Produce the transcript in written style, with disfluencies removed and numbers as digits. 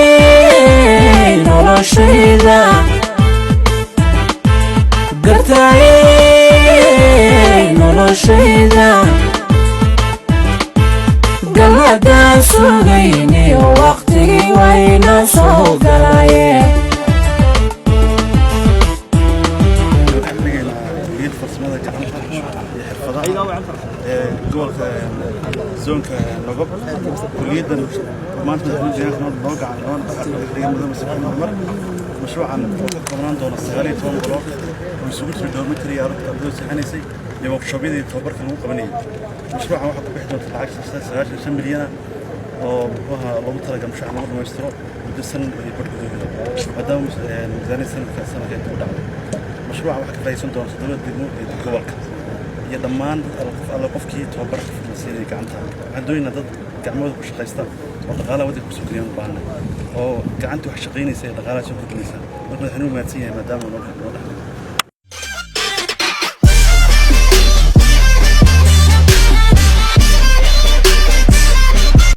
Gartay noloshayda, gartay noloshayda. Galladaan sugayniyo waqtigii wayna soo galaye. Waxaan geed farsamada gacanta iyo xirfadaha ee gobolka, zoonka Nogob. Kuliyaddan maanta madaxweyne deegaanka noo gacan noo dhigay, Mudane Masiix Horumar. Mashruucan oo ka koobnaan doona 19 block oo isugu jira dormitory ardayda seexanaysay iyo workshoopyadii tababarka lagu qabanayay. Mashruucan waxaa ku bixi doonta lacag 95 milyana oo, muxuu ahaa, loogu talagalay mashruucan lagu dhamaystiro muddo sanad iyo badh gudahood, maadaama miisaaniyad sanadka inta u dhacday. Mashruuca waxaa ka faa'iideysan doona toddoba degmo ee gobolka iyo dhammaan qof alle qofkii tababar la siinaya gacanta. Waxaan doonaynaa dad gacmahooda ku shaqaysta oo dhaqaalaha waddanka kusoo geliyaan u baahanay, oo gacantii wax shaqaynaysa ee dhaqaalaha soo kordhinaysa. Marka madaxweynuhu mahadsan yahay maadaama noo dhex